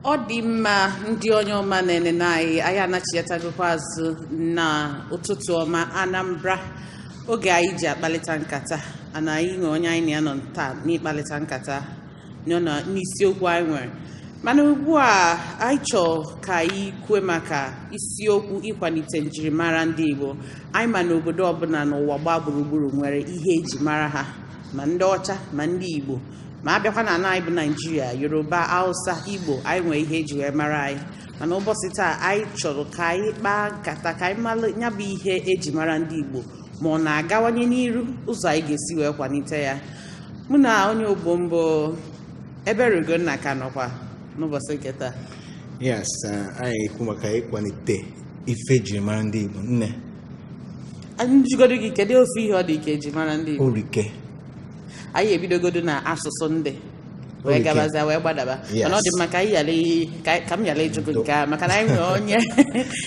Ọ dị mma. Ndị onye ọma na-enene anyị, anyị anachiatagokwa azụ na Ụtụtụ Ọma Anambra, oge anyị ji akpalịta nkata. Ana anyị nwe onye anyị na ya nọ taa n'ịkpalịta nkata nọ n'isiokwu anyị nwere. Mana ugbu a, anyị chọọ ka anyị kwue maka isiokwu ịkwalite njirimara ndị Igbo. Anyị ma na obodo ọbụla n'ụwa gbaa gburugburu nwere ihe eji mara ha, ma ndị ọcha ma ndị Igbo, ma abịakwa na ala anyị bụ Naijiria, Yoruba, Hausa, Igbo, anyị nwere ihe eji wee mara anyị. Mana ụbọchị taa, anyị chọrọ ka anyị kpaa nkata ka anyị malụ ya bụ ihe eji mara ndị Igbo, ma ọ na-agawanye n'iru, ụzọ anyị ga-esi wee kwalite ya. Mụ na onye ogbo mbụ Ebere Ugonna ka nọkwa n'ụbọchị nke taa. Yes, anyị ekwu maka ịkwalite ife ejiri mara ndị Igbo, nne. Anyị njụgodo gị, kedu ofu ihe ọ dị ka eji mara ndị Igbo? Orike. Anyị ebidogodo na asụsụ ndị wee Orike. gabazia wee gbadaba. Mana ọ dị mma ka anyị ghara ka m ghara ịjụgụ nke a, maka na anyị nwere onye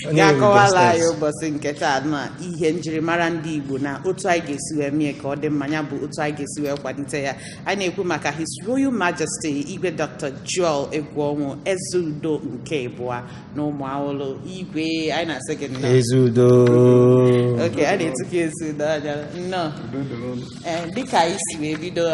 Onye ga-akọwala anyị nwere ụbọchị nke taa na ihe njirimara ndị Igbo na otu anyị ga-esi wee mee ka ọ dị mma, ya bụ otu anyị ga-esi wee kwalite ya. Anyị na-ekwu maka His Royal Majesty Igwe Dr. Joel Egwuonwu, Eze Udo nke ịbụa na Ụmụawụlụ. Igwe, anyị na-asị gị nnọọ. Eze udo. Oke a na-etuka Eze Udo anya, nnọọ. Ee, dịka anyị si wee bido,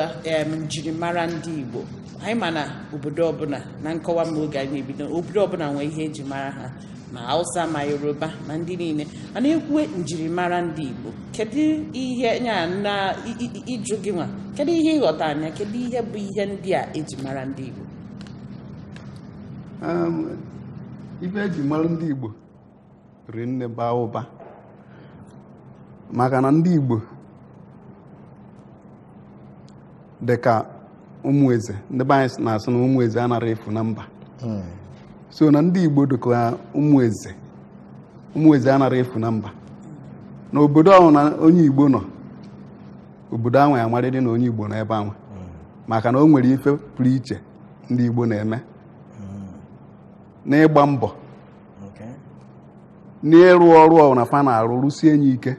njirimara ndị Igbo, anyị ma na obodo ọbụla, na nkọwa ma oge anyị na-ebido, obodo ọbụla nwee ihe eji mara ha, ma Hausa ma Yoruba ma ndị niile. Mana ekwue njirimara ndị Igbo, kedu ihe nya na ịjụ gị nwa, kedu ihe ịghọta anya, kedu ihe bụ ihe ndị a eji mara ndị Igbo? Ife eji mara ndị Igbo rinne, baa ụba, maka na ndị Igbo dị ka ụmụ eze. Ndị be anyị na-asị na ụmụ eze anara efu na mba. So na ndị Igbo dị ka ụmụ eze, ụmụ eze anara efu na mba. N'obodo ahụ na onye Igbo nọ, obodo ahụ amarịrị na onye Igbo nọ ebe ahụ, maka na o nwere ife pụrụ iche ndị Igbo na-eme n'ịgba mbọ, n'ịrụ ọrụ ọbụla fa na-arụ, rụsie ya ike,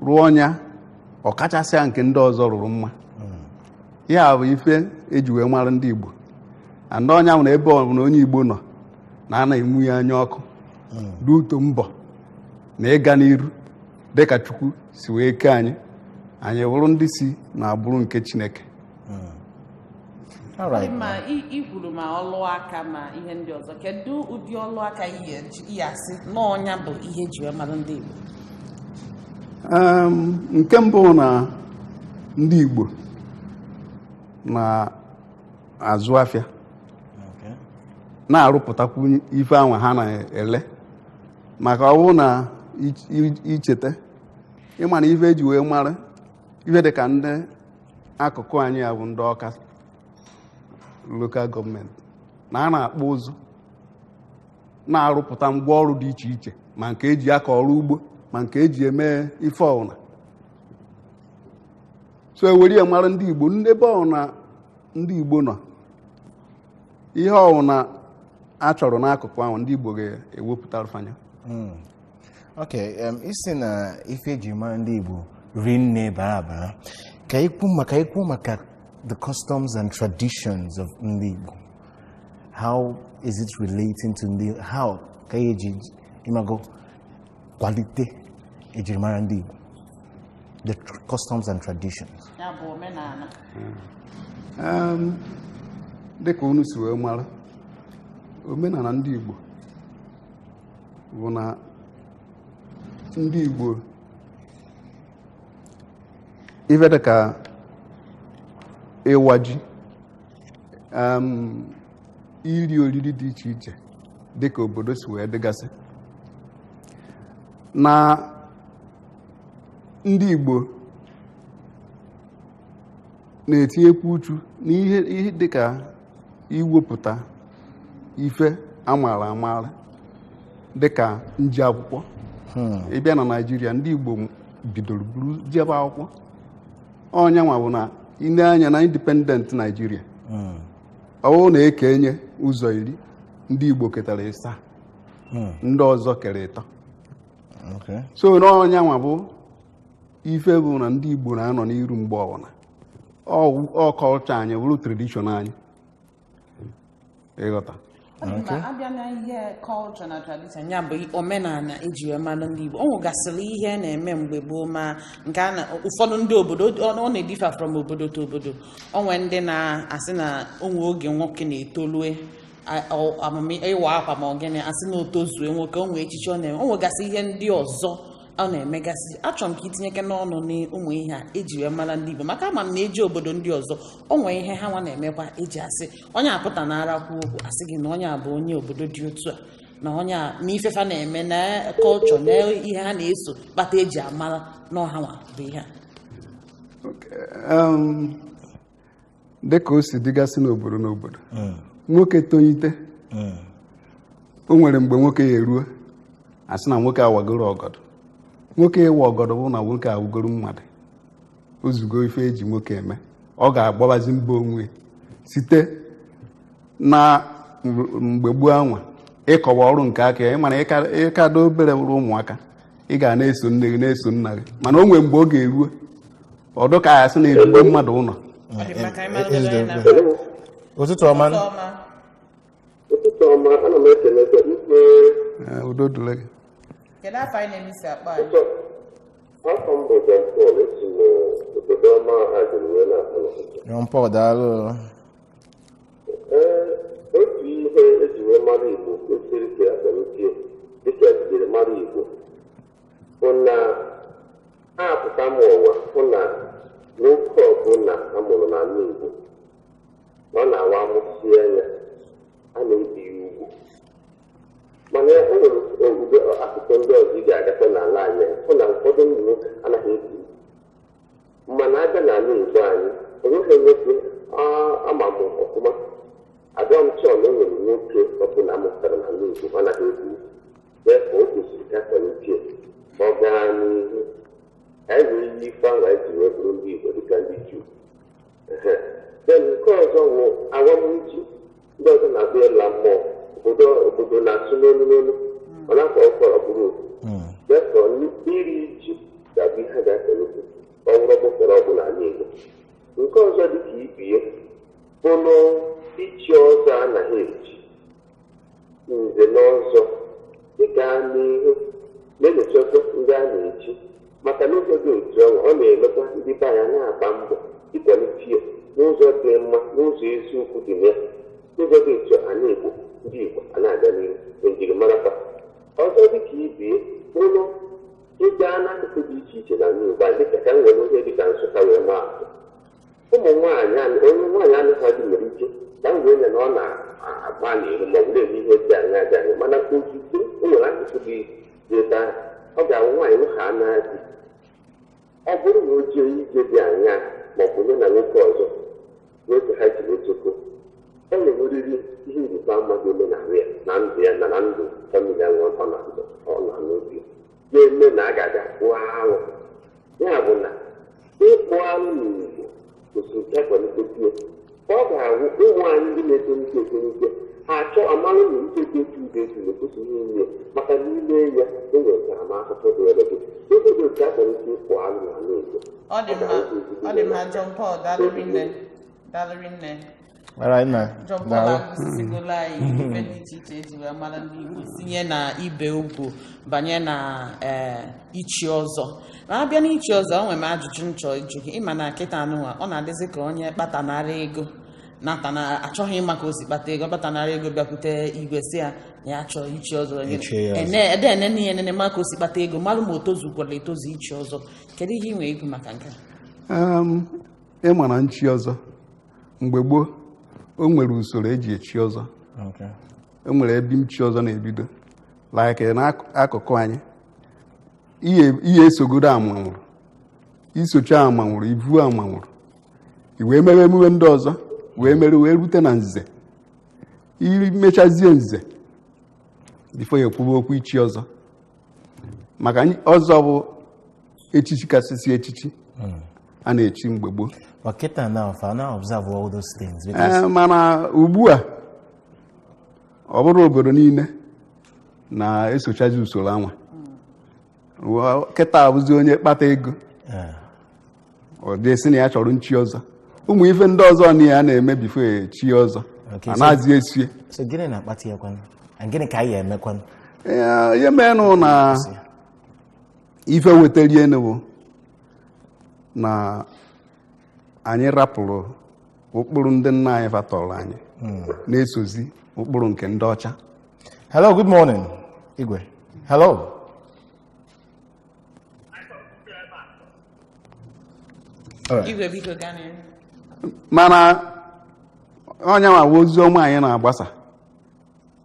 rụọ ọnya ọkachasịa nke ndị ọzọ rụrụ mma. Ya bụ ife eji wee mara ndị Igbo. And ọnya nwere ebe ọbụla onye Igbo nọ na a na-enwu ya anya ọkụ dị uto mbọ na ịga n'iru, dịka Chukwu si wee kee anyị, anyị bụrụ ndị si na agbụrụ nke Chineke. All right. Ma i kwuru ma ọlụ aka ma ihe ndị ọzọ, kedu ụdị ọlụ aka ihe ihe asị n'ọnya bụ ihe eji wee mara ndị Igbo? Nke mbụ na ndị Igbo na-azụ afịa, na-arụpụtakwu ife ahụ ha na-ele, maka ọ bụrụ na icheta ịma na ife eji wee mara ife dị ka ndị akụkụ anyị a bụ ndị Ọka Local Government, na a na-akpụ ụzụ, na-arụpụta ngwa ọrụ dị iche iche, ma nke eji akọ ọrụ ugbo, ma nke eji eme ife ọwụna. So ewere ya mara ndị Igbo. Ebe ọwụna ndị Igbo nọ, ihe ọwụna a chọrọ n'akụkụ ahụ, ndị Igbo ga-ewepụtara fanya. Okay, isi na ife eji mara ndị Igbo rinne bara abara, ka ikwu maka the customs and traditions of ndị Igbo. How is it relating to ndị, how ka eji imago kwalite ejirimara ndị Igbo, the customs and traditions? Ya bụ omenala. Dịka unu si wee mara, omenala ndị Igbo bụ na ndị Igbo, ife dịka ịwa ji, iri oriri dị iche iche dịka obodo si wee dịgasị, na ndị Igbo na-etinyekwu uchu n'ihe ihe dịka iwepụta ife amaara amaara dịka nji akwụkwọ. Ịbịa na Naịjirịa, ndị Igbo bidoro buru jebe akwụkwọ. Ọnya nwa bụ na ile anya na independent Naịjirịa, ọ bụrụ na eke nye ụzọ 10, ndị Igbo ketara ịsaa, ndị ọzọ kere ịtọ. So n'ọnya nwa bụ ife bụ na ndị Igbo na-anọ n'iru mgbe ọbụla. Ọ culture anyị bụrụ tradition anyị, ịghọta? Ọ dị mma, abịa na ihe culture na tradition, ya bụ omenala eji wee mara ndị Igbo, o nwegasịrị ihe na-eme mgbe gboo, ma nke a na ụfọdụ ndị obodo ọ na-ediffer from obodo to obodo. Onwe ndị na-asị na onwe oge nwoke na-etolue amamihe ịwa akwa ma ọ gịnị, asị na o tozue nwoke, onwe echichi ọ na-eme, o nwegasị ihe ndị ọzọ ọ na-emegasị. Achọrọ m ka itinyeke n'ọnụ n'ụmụ ihe a eji wee mara ndị Igbo, maka ama m na eji obodo ndị ọzọ o nwee ihe ha nwa na-emekwa eji asị onye apụta na arakwu okwu, asị gị na onye a bụ onye obodo dị otu a, na onye a na ifefa na-eme na kọlchọ na ihe ha na-eso kpata eji amara na ọha nwa bụ ihe a. Dịka o si dịgasị n'obodo n'obodo, nwoke tonyite, o nwere mgbe nwoke ya eruo, asị na nwoke awagoro ọgọdọ. Nwoke ịwa ọgọdọ bụ na nwoke awụgoro mmadụ, ozugo ife eji nwoke eme. Ọ ga-agbabazi mbọ onwe site na mgbe gboo anwa ịkọwa ọrụ nke aka ya. Ịmana ịkado obere bụrụ ụmụaka, ị ga na-eso nne gị, na-eso nna gị, mana o nwere mgbe ọ ga-eruo ọdụ ka ya sị na erugbo mmadụ ụlọ. Ọ dị mma, ka anyị mara obodo anyị na-akpọ. Ụtụtụ ọma. Ụtụtụ ọma. Ụtụtụ ọma, ana m ekele gị ikpe. Ee, udo dịrị gị. Kedu afọ anyị na-emisi akpa anyị? Ụtọ afọ m bụ John Paul, esi m obodo ọma Agụrụ wee na-akpọ n'ụtụtụ. John Paul, daalụ. Ee, otu ihe eji wee mara Igbo kwesịrị ka akwalite dịka ejiri mara Igbo bụ na a apụta m ụwa hụ na nwoke ọbụla amụrụ n'ala Igbo na ọ na-awa amụsie anya, a na-ebi ya ugwu. Mana e nwere obodo akụkụ ndị ọzọ ị ga-agakwa n'ala anyị hụ na ụfọdụ ụmụ nwoke anaghị ebi ugwu, mana abịa n'ala Igbo anyị, enweghị nwoke ama m ọfụma adọ m chọọ na enwere nwoke ọbụla amụpụtara n'ala Igbo anaghị ebi ugwu. Therefore, o kwesịrị ka akwalite ka ọ gaa n'ihu, ka anyị wee yi ife ahụ anyị ji wee bụrụ ndị Igbo dịka ndị Juu. Then nke ọzọ wụ awamji. Ndị ọzọ na-abịa ịla mmụọ, obodo obodo na-asụ n'olu n'olu, ọ na-akwa ụkwara bụrụ otu. Therefore, iri ji ga-abụ ihe a ga-akwalite ka ọ bụrụ ọgbọfere ọbụla ala Igbo. Nke ọzọ dị ka ibie bụrụ ichi ọzọ anaghị echi nze n'ọzọ dịka n'ihu na-enyochakwa ndị a na-echi, maka na ụzọ dị otu ahụ ọ na-emekwa ndị be anyị na-agba mbọ ịkwalite ya n'ụzọ dị mma, n'ụzọ eziokwu dị na ya. N'ụzọ dị otu a na-egbo ndị Igbo a na-aga n'ihu na njirimara fa. Ọzọ dị ka ibie ụlọ ịga n'akụkụ dị iche iche na Igbo anyị, dịka ka m nwere ihe dịka Nsụka wee maa atụ, ụmụ nwaanyị onye nwaanyị anaghị adị nwere ike ka m wee nye na ọ na-agba n'elu ma ọ bụ na-eme ihe dị anya dị anya, mana ozugbo o nwere akụkụ dị dị ebe ahụ ọ ga-awụ nwaanyị nụ ha na-adị, ọ bụrụ na o jee ije dị anya ma ọ bụ nye na nwoke ọzọ nwoke ha ji echekwa, e na-enwerịrị ihe ịrịba ama ga-eme na ahụ ya na ndụ ya na ndụ family ahụ ọ na-ndụ ọ na-anụ obi ga-eme na a ga-aga kpụọ alụ. Ya bụ na ịkpụ alụ n'Igbo kwesịrị ka akwalite ya, ka ọ ga-awụ ụmụ anyị ndị na-etolite etolite ha achọ amalụ na ike dị etu dị etu na-ekwesịghị ime, maka na ime ya enwere ntaramahụhụ dịrị gị. Ebe dị otu akwalite ịkpụ alụ n'ala Igbo. Ọ dị mma, ọ dị mma, John Paul, daalụ rinne, daalụ rinne. All right, na. John Paul Daalụ. agụsigola anyị ife dị iche iche eji wee mara ndị Igbo, sinye na ibe ugwu banye na ichi ọzọ. Ma abịa n'ichi ọzọ, o nwere m ajụjụ m chọọ ịjụ gị. Ịma na kịta anụnwa ọ na-adịzị ka onye kpatanara ego nata achọghị ịma ka o si kpata ego, kpatanara ego bịakwute igwe si ya na ya chọọ ichi ọzọ. Ichie ya ọzọ. Ene ede enene ya enene ma ka o si kpata ego, malụ ma o tozukwara etozu ichi ọzọ. Kedu ihe ị nwere ikwu maka nke a? Ịma na nchi ọzọ mgbe gboo, o nwere usoro eji echi ọzọ. E nwere ebe nchi ọzọ na-ebido, like n'akụkụ anyị, ihe esogoro amanwụrụ, isocha amanwụrụ, ivu amanwụrụ, i wee mere emume ndị ọzọ, wee mere wee rute na nze. Imechazie nze before ya ekwuwe okwu ichi ọzọ, maka ọzọ bụ echichi kasịsị echichi a na-echi mgbe gboo. But kịta now, if I now observe all those things, because Ee, mana ugbu a ọ bụrụ obodo niile na-esochazi usoro anwa. Kịta abụzi onye kpata ego, ọ dị sị na ya chọrọ nchi ọzọ, ụmụ ife ndị ọzọ na ya na-eme before echi ọzọ. Okay, A na-azị esie. So gịnị na-akpata ya kwanụ? And gịnị ka anyị ga-emekwanụ? Ee, ihe menụ na ife wetara enu bụ na anyị rapụrụ ụkpụrụ ndị nna anyị fatọrọ anyị, na-esozi ụkpụrụ nke ndị ọcha. Hello, good morning. Igwe. Hello. All right. Igwe, biko gaa n'ihu. Mana onye nwa bụ ozi ọma anyị na-agbasa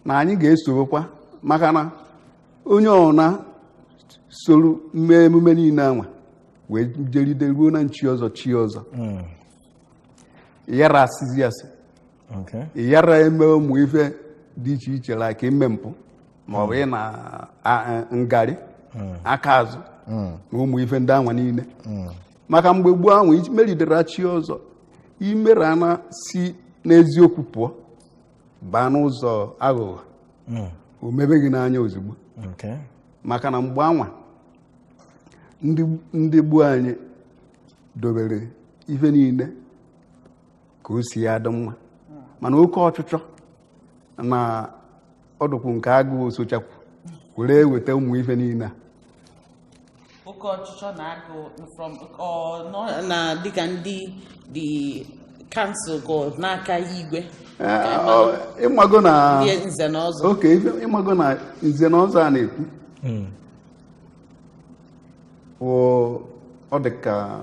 na anyị ga-esorokwa, maka na onye ọna soro mee emume niile anwa wee jeride ruo na nchi ọzọ, chi ọzọ yara asịzi asị, yara eme ụmụ ife dị iche iche, like ime mpụ maọbụ ị na ngarị aka azụ na ụmụ ife ndị anwa niile. Maka mgbe gboo ahụ meridere chi ọzọ, imere ana si n'eziokwu pụọ baa n'ụzọ aghụghọ, o mebe gị n'anya ozugbo. Maka na mgbe anwa ndị gboo anyị dobere ife niile ka o si ya dị mma, mana oke ọchịchọ na ọdụkwu nke agụụ sochakwu were eweta ụmụ ife niile a. Oke ọchịchọ na agụụ from ọ nọ na dịka ndị the council go n'aka igwe? Ee, ịmago na ndị nze na ọzọ. Oke ife ịmago na nze na ọzọ a na-ekwu wụ ọ dị ka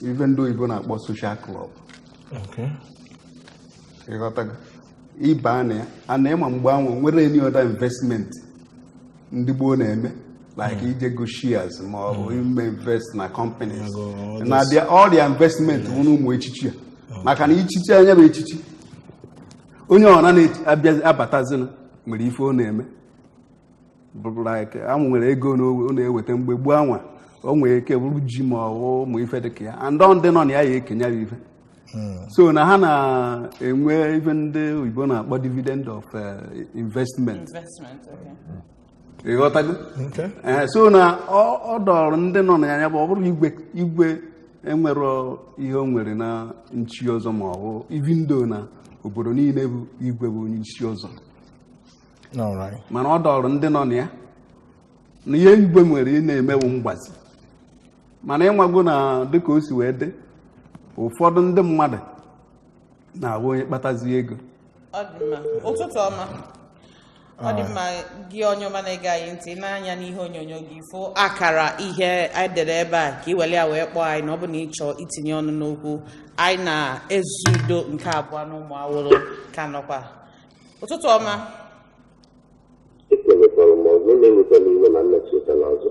ife ndị oyibo na-akpọ social club. Ịghọtago? Ịba na ya a na ịma mgbe ahụ nwere any other investment ndị gboo na-eme, like ije go shares ma ọ bụ ime invest na companies na their all their investment bụ n'ụmụ echichi a. Maka na ichichi anya bụ echichi, onye ọna na-abịa abatazina nwere ife ọ na-eme bụ like anwụ nwere ego na ọ na-eweta mgbe gboo anwa, o nwere ike bụrụ ji ma ọ bụ ụmụ ife dị ka ya, and ọ ndị nọ na ya ya ekenye ya ife. So na ha na-enwe ife ndị oyibo na-akpọ dividend of investment. Investment, okay. Ịghọtago? Okay. Ee, so na ọ dọrọ ndị nọ na ya bụ ọ bụrụ igwe, igwe enwero ihe o nwere na nchi ọzọ, ma ọ bụ even though na obodo niile bụ igwe bụ onye isi ọzọ. All right. Mana ọ dọrọ ndị nọ na ya na ihe igwe nwere ị na-eme bụ mgbazi. Mana ịnwago na dịka o si wee dị, ụfọdụ ndị mmadụ na-abụ onye kpatazi ego. Ọ dị mma, ụtụtụ ọma. Ọ dị mma, gị onye ọma na-ege anyị ntị n'anya n'ihe onyonyo gị, fụ akara ihe edere ebe a ka ị were ya wee kpọọ anyị na ọ bụ na ị chọọ itinye ọnụ n'okwu anyị na-ezu udo nke abụọ na ụmụ awụrụ ka nọkwa. Ụtụtụ ọma. Ekelekwara m ọzọ na-ewetala iwe na nnọchite n'azụ.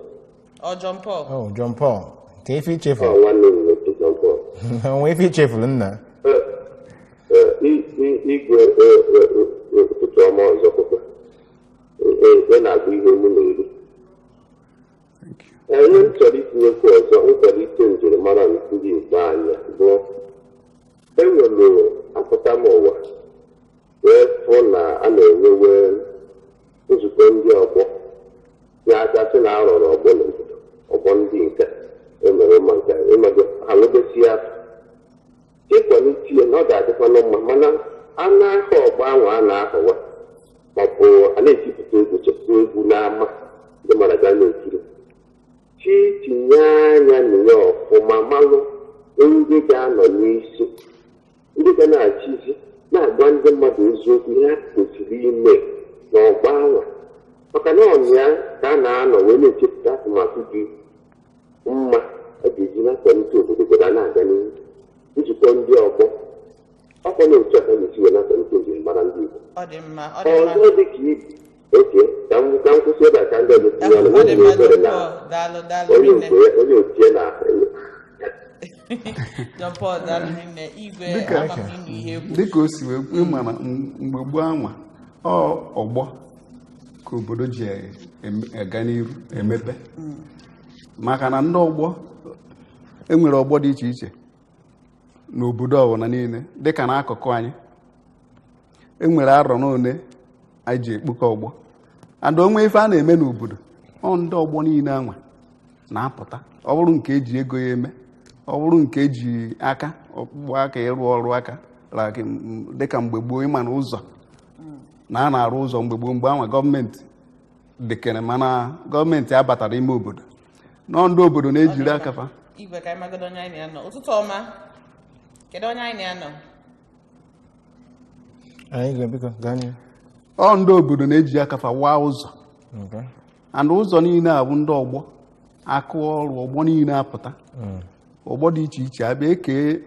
Ọ John Paul. Oh, John Paul. Ka ife Ọ ichefuru. nwanne m nwoke John Paul. Onwe ife ichefuru, nna. Ee, igwe, ụtụtụ ọma ọzọ kwụkwa. Ị na-agụ ihe mụ na-eri. Thank you. Ee, ihe m chọrọ itinyekwu ọzọ nkwalite njirimara ndị Igbo anyị bụ enwere apụta m ụwa wee fụ na a na-enwewe nzukọ ndị ọgbọ ya aka sị na arụrụ ọgbọ n'obodo, ọgbọ ndị nke emere mma nke ịmago ha nwebesi ya ịkwalite ya na ọ ga-adịkwanụ mma. Mana a na-ahọ ọgbọ ahụ a na-ahọwa, maọbụ a na-etipụta egwu, chepụta egwu n'ama ndị mmadụ ga na-ekiri chi, tinye anya na ya ọfụma, malụ ndị ga-anọ n'isi, ndị ga na-achịzi, na-agwa ndị mmadụ eziokwu ihe ha kwesịrị ime n'ọgba ahụ, maka na ọnya ka a na-anọ wee na-echepụta atụmatụ dị mma a ga-eji na-akwalite obodo, obodo a na-aga n'ihu. Nzukọ ndị ọgbọ ọkwa na otu a ka ga-esi wee na-akwalite njirimara ndị Igbo. Ọ dị mma, ọ dị mma. Ọzọ dị ka ibi oke ka m kwụsị ebe a ka ndị ọzọ tinye ọnụ. Ọ dị mma. Onye John na Paul, daalụ, daalụ onye rinne. otu onye otie na John Paul, daalụ rinne. Igwe, ama m ịnụ ihe ekwu. Dịka o si wee kwuo, mana mgbe gboo anwa ọ ọgbọ ka obodo ji aga n'iru emepe, maka na ndị ọgbọ enwere ọgbọ dị iche iche n'obodo ọbụla niile. Dịka n'akụkụ anyị, enwere arọ n'one anyị ji ekpukọ ọgbọ, and onwe ife a na-eme n'obodo, ọ ndị ọgbọ niile anwa na-apụta. Ọ bụrụ nke eji ego ya eme, ọ bụrụ nke eji aka ọkpụkpụ aka ịrụ ọrụ aka. Like, dịka mgbe gboo, ịma na ụzọ na a na-arụ ụzọ mgbe gboo, mgbe anwa gọọmenti dịkere, mana gọọmenti abatara ime obodo nọ, ndị obodo na-ejiri aka fa. Igwe, ka anyị magodo onye anyị na-anọ. Ụtụtụ ọma, kedu onye anyị na-anọ? Anyị ga, biko gaa n'ihu. Ọ ndị obodo na-eji aka fa waa ụzọ. And ụzọ niile a bụ ndị ọgbọ akụ ọrụ, ọgbọ niile apụta, ọgbọ dị iche iche abịa ekee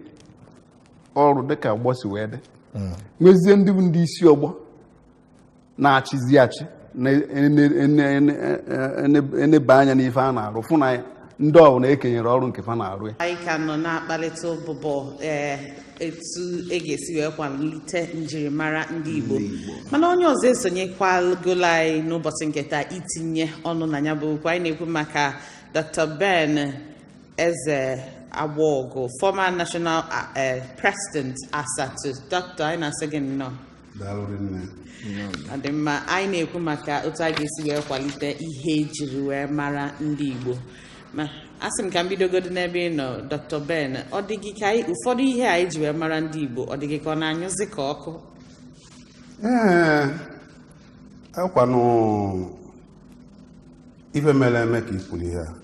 ọrụ dịka ọgbọ si wee dị, nwezie ndị bụ ndị isi ọgbọ na-achịzi achị, na-eneba anya n'ife a na-arụ, fụ na ndị ọbụla ekenyere ọrụ nke fa na-arụ ya. Anyị ka nọ na-akparịta ụbụbọ, ee, etu e ga-esi wee kwalite njirimara ndị Igbo, mana onye ọzọ esonyekwagolo anyị n'ụbọchị nke taa itinye ọnụ na ya bụ okwu anyị na-ekwu maka Dr. Ben Eze Agbọgụ, former national president ASATU. Dr., anyị na-asị gị nnọọ. Daalụ rinne. Ọ dị mma. Anyị na-ekwu maka otu a ga-esi wee kwalite ihe ejiri wee mara ndị Igbo, ma asị m ka m bidogodo n'ebe ị nọ, Dr. Ben. Ọ dị gị ka ụfọdụ ihe anyị ji wee mara ndị Igbo, ọ dị gị ka ọ na-anyụzi ka ọkụ? Ee, akwanụ ife mere eme ka ikwuru ihe a,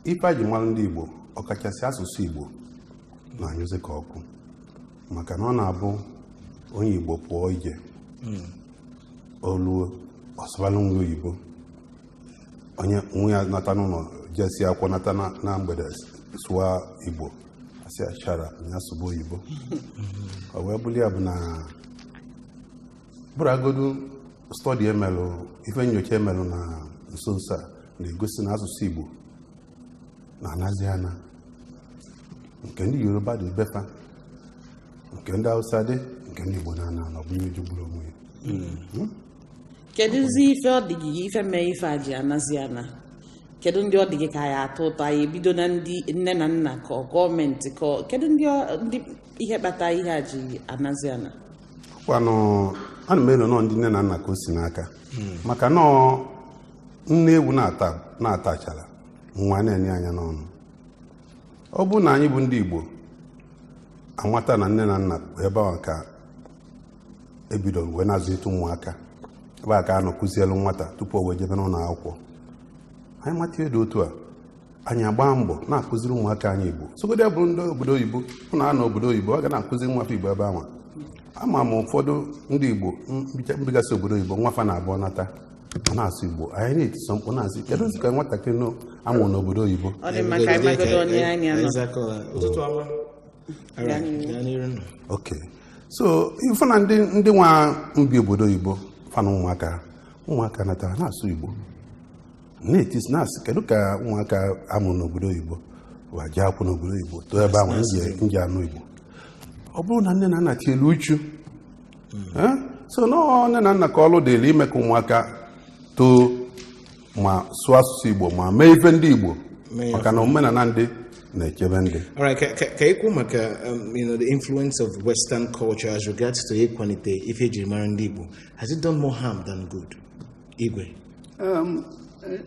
ife a ji mara ndị Igbo, ọkachasị asụsụ Igbo, na-anyụzi ka ọkụ, maka na ọ na-abụ onye Igbo pụọ ije, oluo ọsụbalụ nwa oyibo, onye nwa ya nata n'ụlọ, jesi akwụkwọ nata na mgbede, sụwa Igbo, asị achara ya sụba oyibo. Ọ wee bụrụ ya bụ na bụrụagodu study emelụ, ife nyocha emelụ na nso nso a na-egosi na asụsụ Igbo na-anazi ana, nke ndị Yoruba dị befa, nke ndị Hausa dị, nke ndị Igbo na-ana ana. Ọ bụ ihe jọgburu onwe ya. Kedụzi ife ọ dị gị ife mee ife a ji anazi ana? Kedu ndị ọ dị gị ka ya atọ ụtọ? Anyị ebido na ndị nne na nna, ka ọ gọọmenti, ka kedu ndị ndị ihe kpata ihe a ji anazi ana? Kwanụ, ana m elo nọọ ndị nne na nna ka o si n'aka, maka nọọ nne ewu na-ata na-ata achara, nwa na-enye anya n'ọnụ. Ọ bụrụ na anyị bụ ndị Igbo amata na nne na nna bụ ebe ahụ ka ebidoro wee na-azụlite ụmụaka, ebe a ka a nọ kụzielu nwata tupu o wee jebe n'ụlọ akwụkwọ, anyị mata ihe dị otu a, anyị agba mbọ na-akụziri ụmụaka anyị Igbo. Sogodi ya bụrụ ndị obodo oyibo, hụ na anọ obodo oyibo, a ga na-akụziri nwafọ Igbo ebe ahụ. Ama m ụfọdụ ndị Igbo mbigasị obodo oyibo, nwafa na-abụọ nata, ọ na-asụ Igbo, anyị na-etiso mkpu na-asị, kedu ka nwatakịrị nọ amụrụ n'obodo oyibo? Ọ dị mma, ka anyị magodo onye anyị anọ. Ụtụtụ ọma. All right, gaa n'iru nụ. Ok, so ife na ndị nwa mbi obodo oyibo fa na ụmụaka, ụmụaka natara na-asụ Igbo, na-etisi na-asị, kedu ka ụmụaka amụrụ n'obodo oyibo wa jee akwụ n'obodo oyibo, too ebe ahụ, nji anụ Igbo? Ọ bụrụ na nne na nna tielu uchu. Eh? So nọọ nne na nna ka ọlụ dịrị ime ka ụmụaka too ma sụọ asụsụ Igbo ma mee ife ndị Igbo, Mee ya. Maka na omenala ndị na-echebe ndị. All right, ka ikwu maka the influence of Western culture as regards to ịkwalite ife ejiri mara ndị Igbo. Has it done more harm than good? Igwe.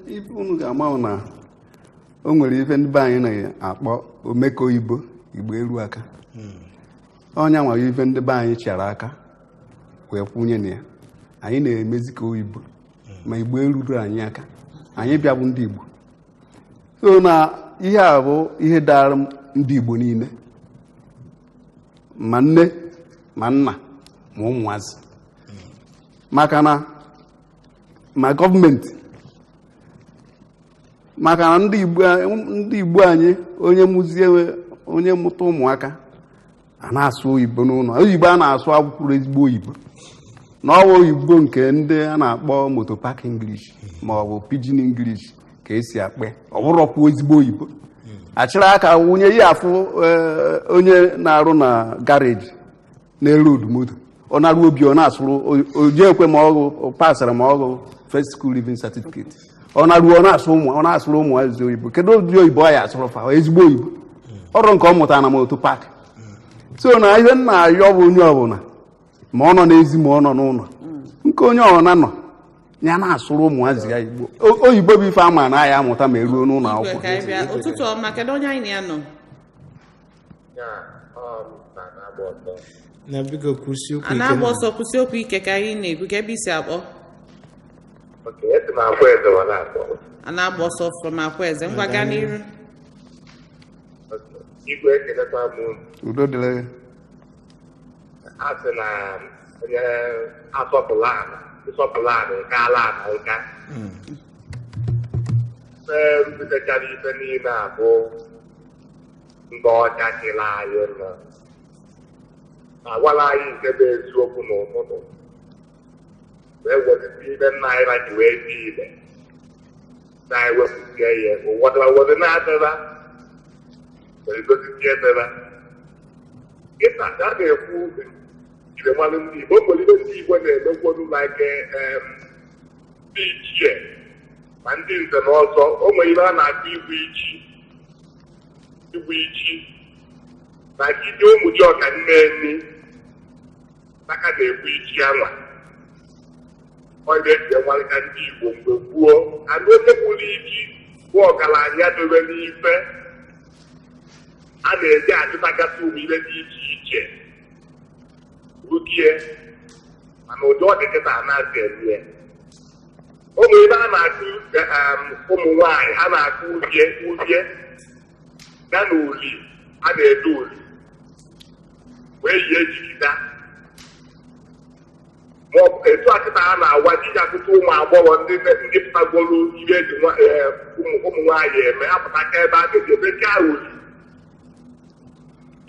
Ife unu ga-ama bụ na o nwere ife ndị be anyị na-akpọ omeko oyibo, Igbo eru aka. Ọnya nwere ife ndị be anyị chịara aka wee kwunye na ya, anyị na-emezi ka oyibo, ma Igbo eruru anyị aka. Anyị bịa bụ ndị Igbo, so na ihe a bụ ihe dara ndị Igbo niile, ma nne ma nna ma ụmụazị, maka na ma gọọmenti, maka na ndị Igbo anyị, onye mụzie, onye mụta ụmụaka, a na-asụ oyibo n'ụlọ. Oyibo a na-asụ akwụkwọ ezigbo oyibo, na ọwa oyibo nke ndị a na-akpọ motor park English ma ọ bụ pidgin English ka esi akpọ ya. Ọ bụrọkwa ezigbo oyibo. Achịrị aka wunye ya, afụ onye na-arụ na garage na-ere moto, ọ na-arụ obi, ọ na-asụrụ oji ekwe ma ọgụ pasara ma ọgụ first school leaving certificate, ọ na-arụ, ọ na-asụ ụmụ, ọ na-asụrụ ụmụ ezi oyibo. Kedu ụdị oyibo ọ ya asụrụ fa? Ezigbo oyibo ọrụ nke ọ mụtara na motor park. So na ihe nna ayọ bụ onye ọbụla, ma ọ nọ n'ezi ma ọ nọ n'ụlọ, nke onye ọbụla nọ ya, na-asụrụ ụmụazị ya Igbo. Oyibo bụ ife ama na ya amụta ma eruo n'ụlọ Igwe, akwụkwọ. ka anyị bịa. Ụtụtụ ọma, kedu onye anyị na ya nọ? Ya, ọ Na na-agba ọsọ. Na biko kwụsị okwu A ike na-agba na. ọsọ, kwụsị okwu ike ka anyị na-ekwu ka ebe isi akpọ. Ok, esi m akwa eze wa na-akpọ. A na-agba ọsọ from Akwaeze, ngwa gaa n'iru. Ok. Igwe, ekelekwa m unu. Udo dịrị gị. A sị na onye asọpụla ala ịsọpụla ala nke ala ala nka ee mbutechara ife niile a bụ ndị ọcha chịrị anyị nọ agwala anyị nke bụ eziokwu n'ụtụtụ wee wezite ibe nna anyị ha ji wee dị ile na-ewepụtie ya ụfọdụ ụfọdụ na-adịba wee gozitie edeba kịta ka a na-ekwu njirimara ndị Igbo. O nwere ibe ndị Igbo na-emekwonu, like ndị ichie ma ndị nze na ọzọ. O nwere ibe a na-akpọ igbu ichi, igbu ichi na ide ụmụ ji ọka nne nni aka na-egbu ichi anwa. Ọ na-eji enwarịka ndị Igbo mgbe gboo anụ onye gburu ichi bụ ọgaranya dobe n'ife a na-eji achụtagasị ụmụ ihe dị iche iche rukie, mana ụdị ọ dị kịta anaghị eme ya. Ụmụ ebe a na-akụ ụmụ nwaanyị a na-akụ uhie uhie ya na uli a na-ede uli wee yie jigida, ma ọ bụ etu a kịta a na-awa ji ji akụta ụmụ agbọghọ ndị pụtagoro ihe eji ụmụ nwaanyị eme apụta ka ebe a ga-eji ebe ka uli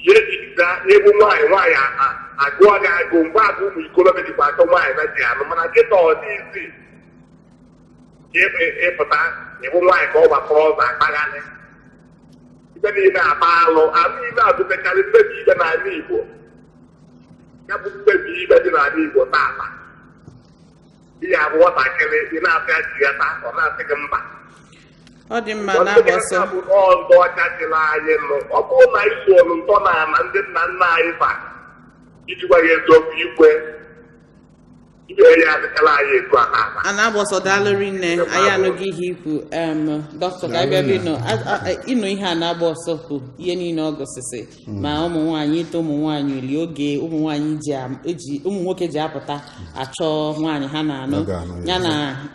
yie jigida egbu nwaanyị nwaanyị agụọ gị agụ mgbe agụ ụmụ ikolobịa dịkwa atọ nwaanyị na ji anụ, mana kịta ọ dị isi ịpụta ịbụ nwaanyị ka ọ gbakọrọ ọzọ akpaghalị ibe niile akpa alụ anụ ibe abụtekarị mmebi ibe n'ala Igbo. Ya bụ mmebi ibe dị n'ala Igbo taata, ihe abụ nwatakịrị ị na-asị ya jighata, ọ na-asị gị mba. Ọ dị mma, na-agba ọsọ. Bụ ndị ọcha chịrị anyị nụ. Ọ bụrụ na anyị soro ntọ na ala ndị nna nna anyị fa, iji gwa gị eziokwu, ikwe ibe ya adịkala anyị etu a taata. A na-agba ọsọ, daalụ rinne, anyị anụghị ihe ikwu. Dọkịta, ka anyị bịa ebe ịnọ. Ịnụ ihe a na-agba ọsọ kwu, ihe niile ọ gosisi ma ụmụ nwaanyị ito ụmụ nwaanyị uli oge ụmụ nwaanyị ji eji ụmụ nwoke ji apụta achọ nwaanyị ha na-anụ Ọ ga-anụ ya. Ya na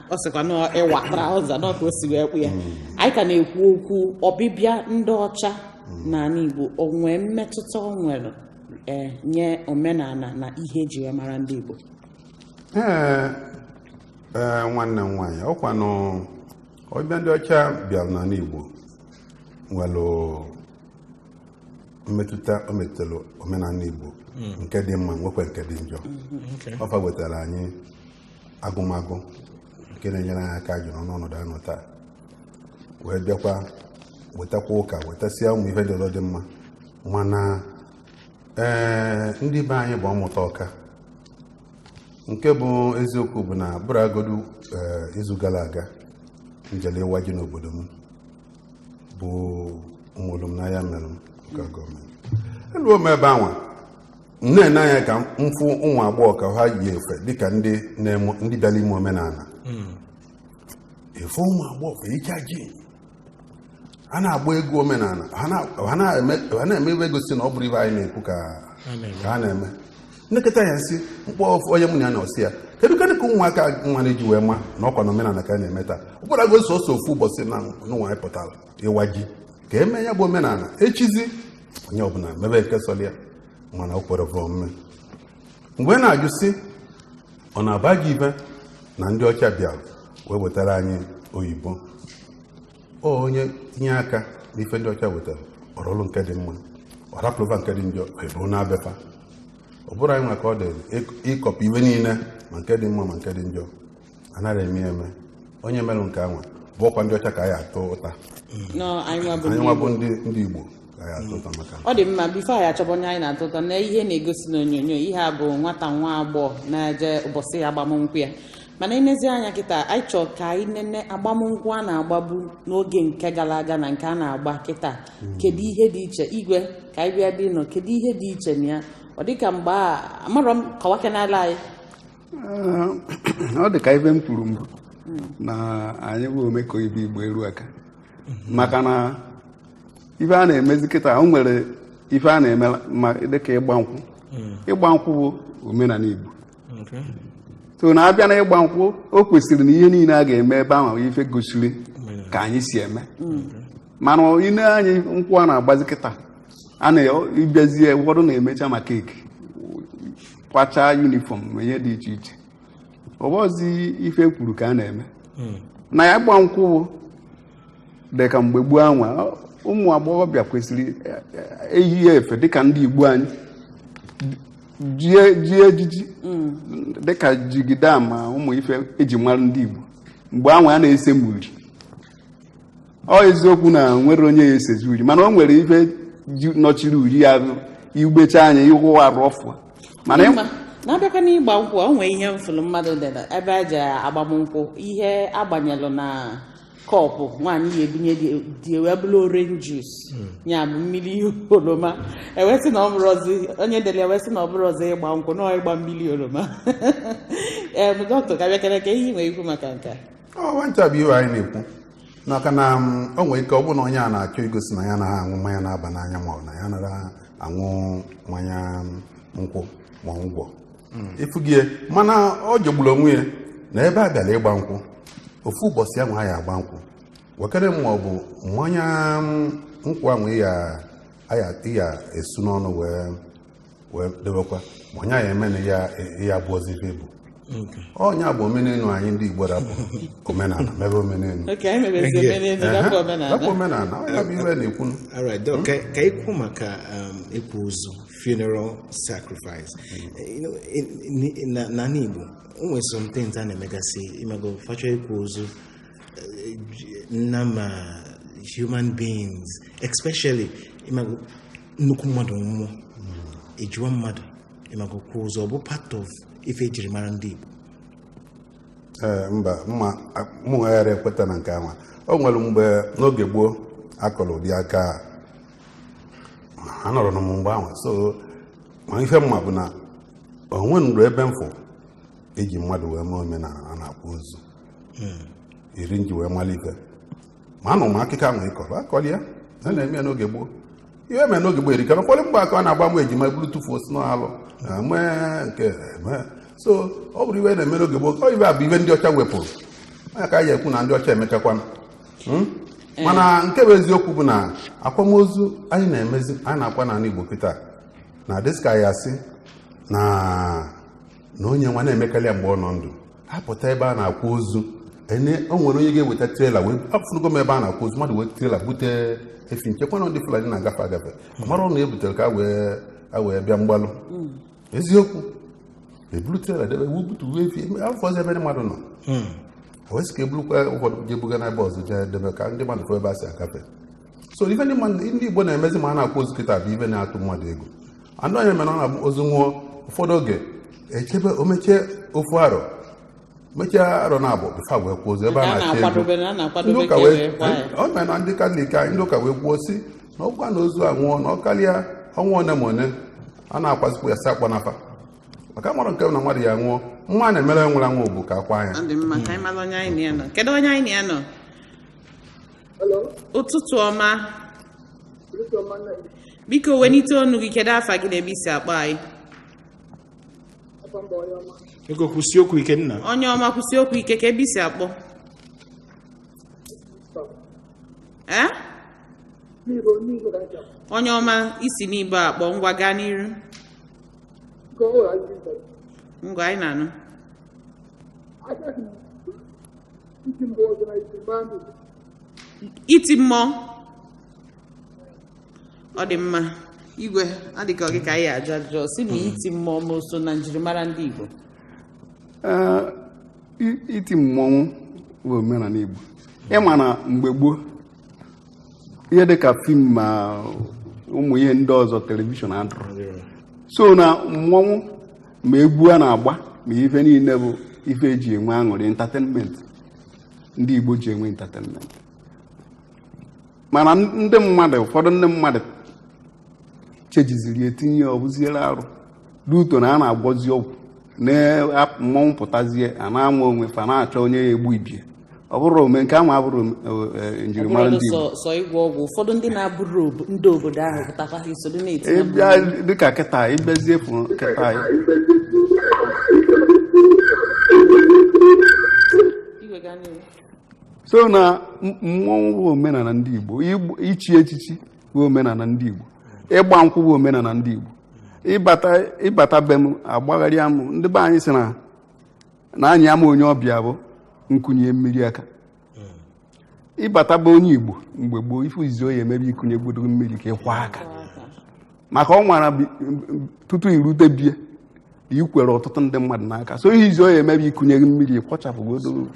ọ sịkwa na ịwa trouser na ka o si wee kpụ ya. Anyị ka na-ekwu okwu ọbịbịa ndị ọcha n'ala Igbo, o nwee mmetụta o nwere nye omenala na ihe eji wee mara ndị Igbo? Ee, nwanne m nwaanyị, ọkwanụ ọbịa ndị ọcha bịara n'ala Igbo nwere mmetụta o metụtara omenala Igbo, nke dị mma nwekwa nke dị njọ. Ọfa wetara anyị agụmagụ nke na-enyere anyị aka jụrụ n'ọnọdụ anyị nọ taa, wee bịakwa wetakwa ụka, wetasịa ụmụ ife dị ọzọ dị mma, mana ndị be anyị bụ ọmụta ọka. Nke bụ eziokwu bụ na bụrụagodu izu gara aga njele ịwa ji n'obodo m bụ ụmụlụ m n'ahịa mere m ka gọọmenti eluo m ebe anwa m na-ene anya ka m fụ ụmụ agbọghọ ka ha yi efe dịka ndị ndị bịara ime omenala efe. Ụmụ agbọghọ icha ji a na-agba egwu omenala, ha na-eme ebe gosi na ọ bụrụ ibe anyị na-ekwu ka ka ha na-eme. Nnekọta ya nsị mkpọ ofu onye mụ na ya na ọsị ya, kedu kedụ ka ụmụaka nwa na-eji wee ma na ọkwa na omenala ka a na-eme taa? Ọ bụrụ ago sọsọ ofu ụbọchị na n'ụwa anyị pụtara ịwa ji ka eme ya bụ omenala, echizi onye ọbụla mebe nke sọrọ ya, mana o kwere bụ omume. Mgbe na-ajụ sị ọ na-aba gị ibe na ndị ọcha bịara wee wetara anyị oyibo, ọ onye tinye aka n'ife ndị ọcha wetara ọrụrụ nke dị mma, ọ rapụrụva nke dị njọ eburu na-abịafa. Ọ bụrụ anyị nwa ka ọ dị ịkọpụ iwe niile, ma nke dị mma ma nke dị njọ, anaghị eme ya eme. Onye mere nke anwa bụ ọkwa ndị ọcha ka anyị atụ ụta. Nọ anyị nwa bụ anyị ndị nwa Igbo. Bụ ndị Igbo ka anyị atụ ụta maka Ọ dị mma. Before anyị achọba onye anyị na-atụ ụtọ na ihe na-egosi n'onyonyo, ihe a bụ nwata nwa agbọghọ na-eje ụbọchị agbamnkwụ ya, mana inezi anya kịta, anyị chọọ ka anyị nene agbamnkwụ a na-agbagbu n'oge nke gara aga na nke a na-agba kịta, kedu ihe dị iche? Igwe, ka anyị bịa ebe ị nọ, kedu ihe dị iche na ya? Ọ dịka mgbe a amarọ m kọwakenala anyị. Ọ dị ka ibe m kwuru mbụ na anyị bụ omekọ ibe Igbo eru aka, maka na ibe a na-emezi kịta o nwere Ife a na-eme ma dịka ịgba nkwụ, ịgba nkwụ bụ omenala Igbo. So na abịa na ịgba nkwụ, o kwesịrị na ihe niile a ga-eme ebe ahụ bụ ife gosiri ka anyị si eme. Mana ine anyị nkwụ a na-agbazi kịta, a na-ịbịazie, ụfọdụ na-emecha ma cake, kwachaa uniform, ma ihe dị iche iche. Ọbọzi ife kwuru ka a na-eme na ya. Gba nkwụ bụ dị ka mgbe gboo anwa, ụmụ agbọghọbịa kwesịrị eyi efe dịka ndị Igbo anyị jie jie ejiji dịka jigida, ma ụmụ ife eji mara ndị Igbo mgbe anwa a na-ese uri. Ọ eziokwu na nwere onye ya esezi uri, mana o nwere ife ji nọchiri uri ya, igbecha anya ihu arụ ọfụa. Mana na-abịakwa n'ịgba nkwụ, o nwee ihe mfụlụ mmadụ dere ebe a ji agbamnkwụ, ihe agbanyelụ na kọpụ nwaanyị ya ebinye dị wee bụrụ orange juice, ya bụ mmiri oroma. Ewesị na ọ bụrụzi onye dere, ewesị na ọ bụrụzi ịgba nkwụ na ịgba mmiri oroma. Ee, dọkịta, ka bịakere ka ihe nwere ikwu maka nke a. Ọwa ncha bụ ihe anyị na-ekwu maka na o nwere ike ọ bụrụ na onye a na-achọ igosi na ya anaghị aṅụ mmanya na-aba n'anya, ma ọ bụ na ya anaghị aṅụ mmanya nkwụ ma ọ ngwọ ịfụgie. Mana ọ jọgburu onwe ya na ebe a bịara ịgba nkwụ, ofu ụbọchị ahụ a ya agba nkwụ, wekere ma ọ bụ mmanya nkwụ ahụ ya esu n'ọnụ wee debekwa, ma onye ya eme na ya ya abụọzi ife bụ ọnya bụ omenelu anyị. Ndị Igbo rapụ omenala mebe omenelu. Oke anyị mebezi omenelu, gafee omenala. Rapụ omenala, ọ ya bụ iwe na-ekwu. All right, Doc, ka ikwu maka ịkwa ozu, funeral sacrifice. Na Igbo, o nwere some things a na-emegasị ịmago facha ịkwa ozu, nna ma human beings, especially ịmago nnukwu mmadụ nwụọ, ejiwa mmadụ ịmago kwa ozu, ọ bụ part of ife ejiri mara ndị Igbo? Ee, mba, mma mụ ghara ekweta na nke ahụ. O nwere mgbe n'oge gboo akọrọ ụdị aka a nọrọ m mgbe ahụ. So ma ife mma bụ na onwe nrụ ebe mfụ eji mmadụ wee mee omenala a na-akwa ozu iri nji wee mara ife. Ma anụ m akụkọ ahụ ịkọrọ akọrọ ya a na-eme ya n'oge gboo. Ihe mere n'oge gboo erika. Ụfọdụ mgbe aka ọ na-agba mgbe ejima eburu tụfuo si n'alụ mee nke mee. So ọ bụrụ iwe na-eme n'oge gboo, ọ ibe a bụ ibe ndị ọcha wepụrụ onye ka anyị ekwu na ndị ọcha emechakwana. Mana nke bụ eziokwu bụ na akwamozu anyị na-emezi, anyị na-akwa n'ala Igbo kịta na dịka ya asị na onye nwa na-emekarị ya mgbe ọ nọ ndụ apụta ebe a na-akwa ozu ene. O nwere onye ga-eweta trailer wee afụnugo m ebe a na-akwa ozu, mmadụ wee trailer bute efi nchekwa na ndị Fulani na-agafe agafe mara na e butere ka a wee bịa mgbalụ. Eziokwu, eburu trailer debe butu efi afọzi ebe ndị mmadụ nọ, wee sị ka eburukwa ụfọdụ jee buga n'ebe ọzọ jee debe ka ndị mmadụ fụ ebe a si agafe. So ife ndị mmadụ, ndị Igbo na-emezi ma a na-akwa ozu kịta bụ ife na-atụ mmadụ egwu. Andụ onye mere ọ na-abụ ozu nwụọ, ụfọdụ oge echebe o mechie ofu arọ, mechie arọ na abụ before wee kwuo ozu ebe a Nke a na-achọ ego. na-akwadobe na a Ndị na-akwadobe ụka ka e wee wee kwa ya. O mere na ndị Katọlik anyị, ndị ụka wee kwuo si na ọgwa na ozu a nwụọ na ọ karịa ọnwa one ma one, a na-akwazikwa ya si akpọ n'afa, maka mara nke na mmadụ ya nwụọ, nwa a na-emere nwụrụ anwụ bụ ka akwa ya. Ọ dị mma ka anyị mara onye anyị na ya nọ. Kedu onye anyị na ya nọ? Ụtụtụ ọma. Biko welite ọnụ gị. Kedu afa gị na ebe isi akpọ anyị? Ego, kwụsị okwu ike, nna. Onye ọma, kwụsị okwu ike. Ka ebe isi akpọ? Ee, onye ọma, isi n'igbo akpọ. Ngwa, gaa n'iru. Ngwa, anyị na-anụ. Iti mmụọ, ọ dị mma. Igwe adịka gị ka anyị ajụ ajụjụ si na iti mmụọ ma o so na njirimara ndị Igbo? Ee, iti mmọnwụ bụ omenala Igbo. Ịma na mgbe gboo, ihe dịka film ma ụmụ ihe ndị ọzọ, television adịrọ. So na mmọnwụ ma egwu a na-agba ma ife niile bụ ife eji enwe aṅụrị, entertainment. Ndị Igbo ji enwe entertainment. Mana ndị mmadụ, ụfọdụ ndị mmadụ chejiziri etinye ọbụziere arụ ruto na a na-agwọzi ọgwụ na mmọnwụ pụtazie, a na-anwa onwe fa, na-achọ onye ya egbu ibie. Ọ bụrụ ome nke ahụ abụrụ njirimara ọ ndị bụrụ Igbo. sọ ịgwọ ọgwụ, ụfọdụ ndị na-abụrụ ndị obodo ahụ pụtakwa ha esoro na-etinye. Ịbịa dịka kịta, ịbịazie fụ kịta. Igwe, gaa n'ihu. So na mmọnwụ bụ omenala ndị Igbo, ichi echichi bụ omenala ndị Igbo, ịgba nkwụ bụ omenala ndị Igbo. Ịbata be m, agbagharịa m. Ndị be anyị sị na anyị ama onye ọbịa bụ nkunye mmiri aka. Ịbata be onye Igbo mgbe gboo, ife izizi oyi emebe ikunye gbodo mmiri ka ịkwa aka, maka ọ nwara tutu irute bie na ikwere ọtụtụ ndị mmadụ n'aka. So ihe izi oyi emebe ikunye gị mmiri, kwọchapụgodo.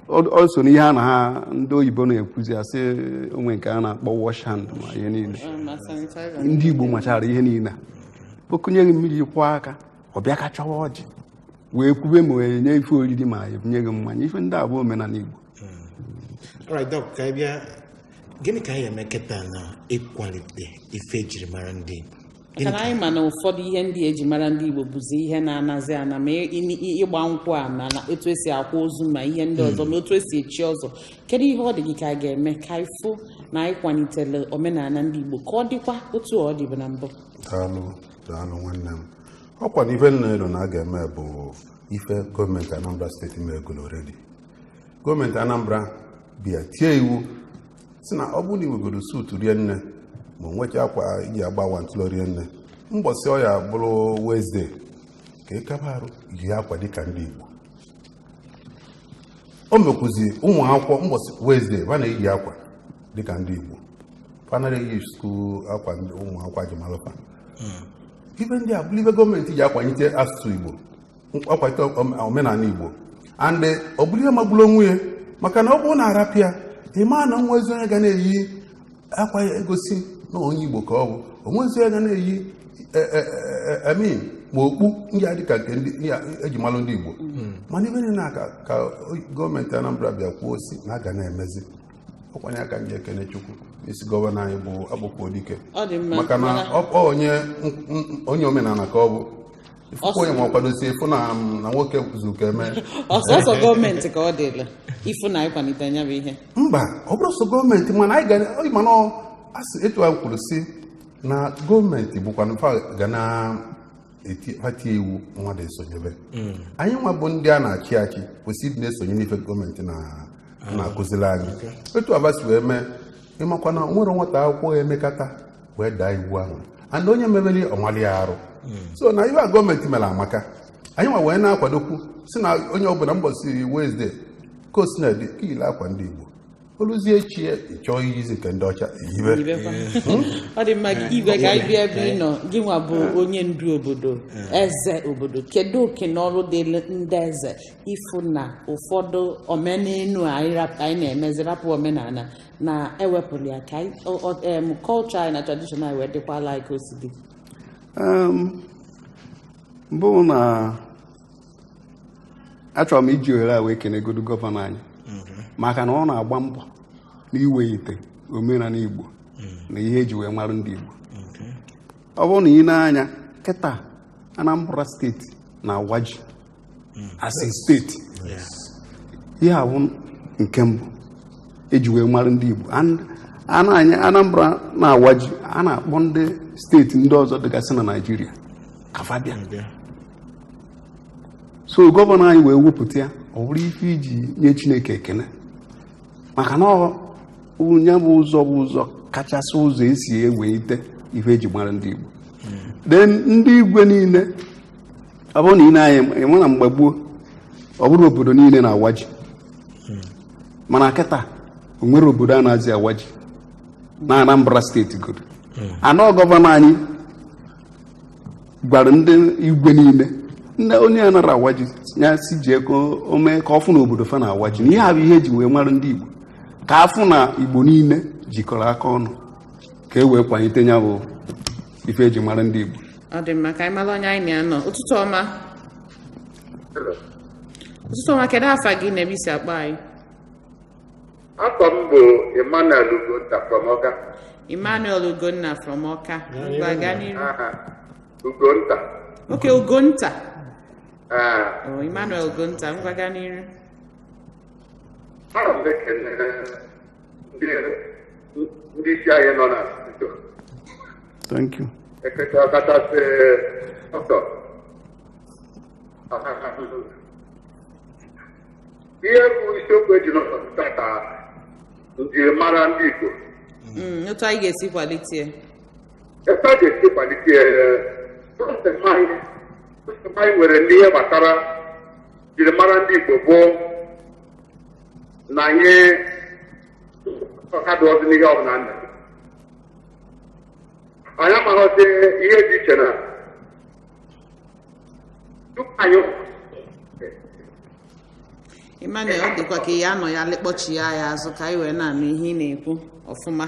Ọ so n'ihe a na ha ndị oyibo na-ekwuzi, asị onwe nke a na-akpọ wash hand ma ihe niile. Ma sanitizer. Ndị Igbo machara ihe niile a. Okunye gị mmiri, kwụọ aka, ọ bịa ka chọwa ọjị wee kwube ma enye ife oriri ma ebunye gị mmanya. Ife ndị a bụ omenala Igbo. Alright, Doc, ka anyị bịa, gịnị ka anyị eme kịta na ịkwalite ife ejiri mara ndị Igbo? Maka na anyị ma na ụfọdụ ihe ndị eji mara ndị Igbo bụzi ihe na-anazi ana, ma ịgba nkwụ a, ma na etu esi akwa ozu, ma ihe ndị ọzọ, ma otu esi echi ọzọ. Kedu ihe ọ dị gị ka a ga-eme ka anyị fụ na anyị kwalitere omenala ndị Igbo ka ọ dịkwa otu ọ dịbụ na mbụ? Daalụ, daalụ, nwanne m. Ọkwa na ife nna elu na a ga-eme bụ ife gọọmenti Anambra Steeti megolo already. Gọọmenti Anambra bịa tie iwu si na ọ bụrụ na iwegoro suit rie nne, ma o nwecha akwa iji agba wantụlọ rie nne, mbọsị ọ ya bụrụ Wednesday, ka ị kaba arụ yi akwa dịka ndị Igbo. O mekwuzi ụmụ akwụkwọ, mbọsị Wednesday ha na-eyi akwa dịka ndị Igbo, fa nara eyi school akwa ndị ụmụ akwụkwọ ji malụfa. Ife ndị a bụrụ ife gọọmenti ji akwalite asụsụ Igbo, akwalite omenala Igbo. And ọ bụrụ ihe magburu onwe ya, maka na ọ bụrụ na arapịa, ịma na nwa ezi onye ga na-eyi akwa ya egosi na onye Igbo ka ọ bụ onwezi onye ga na-eyi amin ma okpu ndị a dịka nke ndị ya eji malụ ndị Igbo. Mana ife niile a ka gọọmenti Anambra bịa kwuo si na a ga na-emezi ọkwanye aka nji ekene Chukwu isi gọvanọ anyị bụ Akpọkwu Dike, Ọ dị mma. maka na ọ onye omenala ka ọ bụ. Ifụkwa onye ma kwadosie ịfụ na nwoke zuru ka eme. Ọsọsọ gọọmenti ka ọ dịla ịfụ na ịkwalite anya bụ ihe? Mba, ọ bụrụ sọ gọọmenti, mana anyị ga mana ọ asị etu a kwuru si na gọọmenti bụkwa fa ga na-eti iwu, mmadụ esonyebe. Anyị nwa bụ ndị a na-achị achị kwesịrị ịdị na-esonye n'ife gọọmenti na-akụziri anyị. Etu aba si wee mee, ịmakwa na nwere nwata akwụkwọ emekata wee daa iwu ahụ, and onye mebeli ọmali ya arụ. So na ihe a gọọmenti mere amaka. Anyị nwa wee na-akwadokwu si na onye ọbụla mbọsị Wednesday ka o si na dị ka yiri akwa ndị Igbo, oluzie echi ya ịchọọ iyizi nke ndị ọcha, eyibe. Yibekwa. Ọ dị mma. Igwe, ka anyị bịa ebe ị nọ. Gị nwa bụ onye ndu obodo, eze obodo. Kedu oke na ọrụ dịrị ndị eze ịfụ na ụfọdụ omenelu anyị na-emezi, rapụ omenala na ewepụrụ ya, ka culture anyị na tradition anyị wee dịkwala anyị ka o si dị? Mbụ na achọrọ m iji ohere a wee kenegodu gọvanọ anyị, maka na ọ na-agba mbọ n'iwelite omenala Igbo na ihe eji wee mara ndị Igbo. Ọ bụrụ na ị na-anya kịta, Anambra Steeti na-awa ji as a steeti. Ihe a bụ nke mbụ eji wee mara ndị Igbo. And a na-anya Anambra na-awa ji, a na-akpọ ndị steeti ndị ọzọ dịgasị na Naịjirịa ka fa bịa. So gọvanọ anyị wee wepụta ya, ọ bụrụ ife iji nye Chineke ekele, maka na ọ ya bụ ụzọ bụ ụzọ kachasị ụzọ esi ewelite ife eji mara ndị Igbo. Then ndị igwe niile, ọ bụrụ na ị na-anya, ịma na mgbe gboo ọ bụrụ obodo niile na-awa ji, mana kịta o nwere obodo a na-azị awa ji na Anambra Steeti godo anọ. Gọvanọ anyị gwara ndị igwe niile, ndị onye a nara awa ji ya si jee ka o mee ka ọ fụ na obodo fa na-awa ji, na ihe a bụ ihe eji wee mara ndị Igbo, ka afụ na Igbo niile jikọrọ aka ọnụ ka e wee kwalite ya bụ ife eji mara ndị Igbo. Ọ dị mma. Ka anyị mara onye anyị na-anọ. Ụtụtụ ọma, ụtụtụ ọma. Kedu afa gị na ebe isi akpọ anyị? Afọ m bụ Emmanuel Ugonta from Ọka. Emmanuel Ugonna from Ọka. Ngwa, gaa n'iru. Aha, Ugonta. Oke, Ugonta. Ah, Oh, Emmanuel Ugonta, ngwa, gaa n'iru. Ana m ekele ndị isi anyị nọ na studio. Thank you. Ekete ọkachasị dọkịta. Ihe bụ isiokwu eji n'ụbọchị tata, njirimara ndị Igbo. Otu anyị ga-esi kwalite ya. Ebe a ga-esi kwalite ya, problem anyị nwere n'ihe gbasara njirimara ndị Igbo bụ na anyị ọkadụ ọdị n'ihe ọbụla nna anyị amaghọzi ihe dị iche na tupu anyị. Emmanuel, ọ dịkwa ka ya anọ ya lekpọchi ya ya azụ ka anyị wee na-anụ ihe ị na-ekwu ọfụma.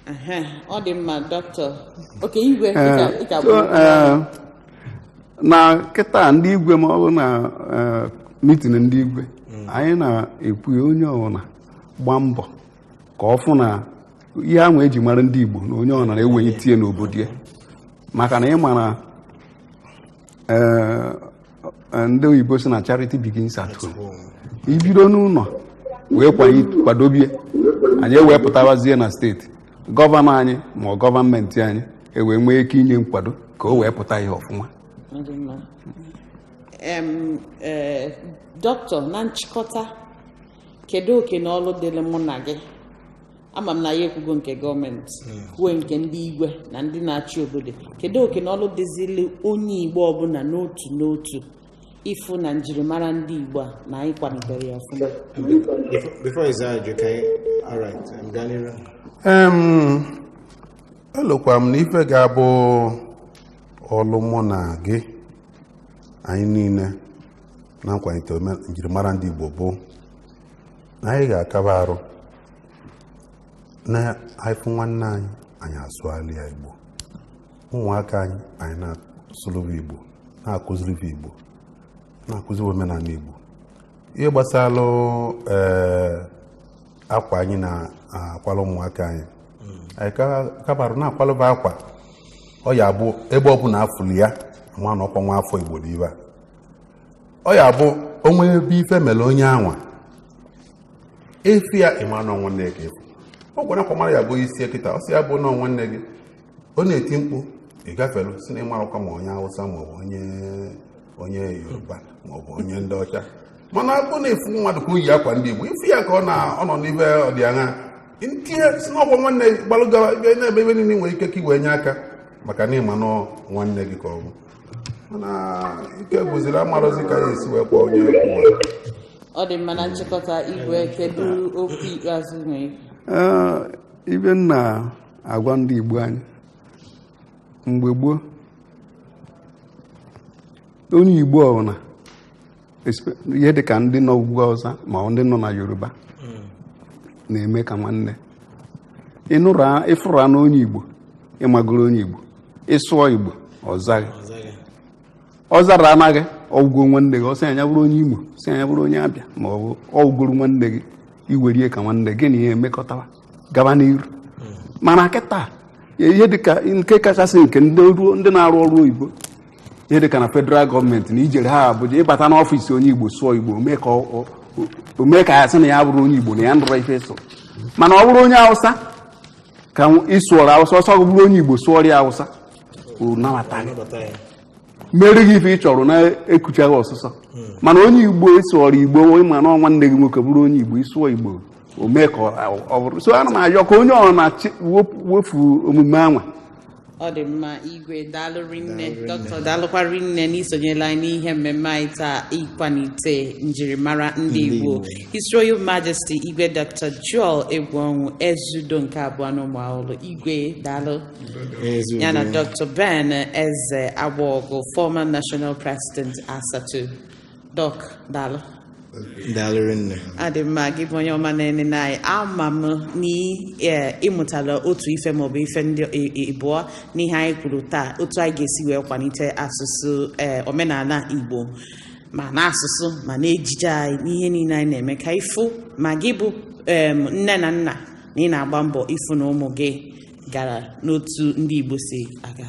Ehe, ọ dị mma, dọkịta. Oke igwe, ị ka So, na kịta ndị igwe, ma ọ bụ na meeting ndị igwe anyị na-ekwu, onye ọbụla gbaa mbọ ka ọ fụ na ihe ahụ eji mara ndị Igbo na onye ọbụla na-ewenye tinye n'obodo ya, maka na ị mara ndị oyibo si na charity begins at home. Ibido n'ụlọ wee kwadobie, anyị ewepụtawazie na steeti gọvanọ anyị ma ọ gọọmenti anyị ewee nwee ike inye nkwado ka o wee pụta ihe ọfụma. Ọ dị mma. Dọkịta, na nchịkọta, kedu oke na ọlụ dịrị mụ na gị? Ama m na ya ekwugo nke gọọmenti, kwuo nke ndị igwe na ndị na-achị obodo. Kedu oke na ọlụ dịzili onye Igbo ọbụla n'otu n'otu ịfụ na njirimara ndị Igbo a na anyị kwalitere ya ọfụma? Before is that, okay? All right, I'm Daniel. Elokwa m na ife ga-abụ ọlụ mụ na gị, anyị niile, na nkwalite njirimara ndị Igbo bụ na anyị ga-akaba arụ na anyị nwanne anyị, anyị asụgharị ya Igbo. Ụmụaka anyị, anyị na-asụlụva Igbo, na-akụziriva Igbo, na-akụziri omenala Igbo. Ihe gbasara akwa anyị na-akwala ụmụaka anyị, anyị kabarụ na-akwalụba akwa ọ ya bụ ebe ọ bụla afụli ya nwa na ọkwa nwa afọ Igbo dị ibe a. Ọ ya bụ onwe ebe ife mere onye anwa efi ya, ịma na nwanne gị efu ọ gwara akwa mara ya bụ isi kịta, ọ sị ya bụ na nwanne gị ọ na-eti mkpu, ị gafelu si na ịmarakwa ma onye Hausa ma ọ bụ onye Yoruba ma ọ bụ onye ndị ọcha. Mana abụ na-efu mmadụ ka o yi akwa ndị Igbo, ifu ya ka ọ na ọ nọ n'ibe ọdịagha ntinye si n'ọgwọ nwanne gị gbalụgawa ebe na-ebe ebe niile nwere ike ka i wee nye aka, maka na ịma nọ nwanne gị ka ọ bụ. Mana ike gwụziri, amarọzi ka ya esi wee kwụọ onye kwụọ. Ọ dị mma. Na nchịkọta, igwe, kedu okwu ikpeazụ nwere? Ee, ibe m na-agwa ndị Igbo anyị, mgbe gboo, onye Igbo ọbụla, ihe dịka ndị nọ ugwu Awụsa ma ọ ndị nọ na Yoruba, na-eme ka nwanne. Ịnụrụ ịfụrụ anụ onye Igbo, ịmagoro onye Igbo, ịsụọ Igbo, ọzaghị ọ zara anaghị ọgwụgwọ nwanne gị. Ọ sị anya bụrụ onye Imo, sị anya bụrụ onye Abịa, ma ọ bụ ọgwụgoro nwanne gị, iwerie ka nwanne gị na ihe emekọtawa gaba n'iru. Mana kịta, ihe dịka nke kachasị nke ndị ọrụ, ndị na-arụ ọrụ oyibo, ihe dịka na federal gọọmenti na ijere ha Abuja, ịbata n'ọfịs onye Igbo sụọ Igbo, o mee ka ya sị na ya bụrụ onye Igbo na ya nụrụ ife sụrụ. Mana ọ bụrụ onye Hausa ka ịsụọrọ Hausa, ọsọ bụrụ onye Igbo sụọrọ ya Hausa, o nabata gị, Nabata ya. Mere gị ife ị chọrọ na-ekuchaghị ọsụsọ. Mana onye Igbo ịsụọrọ Igbo, ịma na nwanne gị nwoke bụrụ onye Igbo, ịsụọ Igbo, o mee ka ọ bụrụ so. Ana m ayọ ka onye ọ na-achị wefu omume anwa. Ọ dị mma, igwe, daalụ rinne. Dọkịta, daalụkwa rinne n'isonyela anyị n'ihe mmemme anyị taa, ịkwalite njirimara ndị Igbo. His Royal Majesty Igwe Dr. Joel Egwuonwu, Ezeudo nke abụọ n'Ụmụahụlụ, igwe, daalụ. Eze ya na udo. Dr. Ben Eze Agbogu, former national president ASATU. Doc, daalụ. Daalụ rinne. Adị mma. Gị bụ onye ọma na-enene anyị, ama m na ịmụtala otu ife maọbụ ife ndị ịbụọ n'ihe anyị kwuru taa, otu anyị ga-esi wee kwalite asụsụ, omenala Igbo, ma na asụsụ, ma na ejije anyị, n'ihe niile anyị na-eme, ka ịfụ ma gị bụ nne na nna na ị na-agba mbọ ịfụ na ụmụ gị gara n'otu ndị Igbo si aga.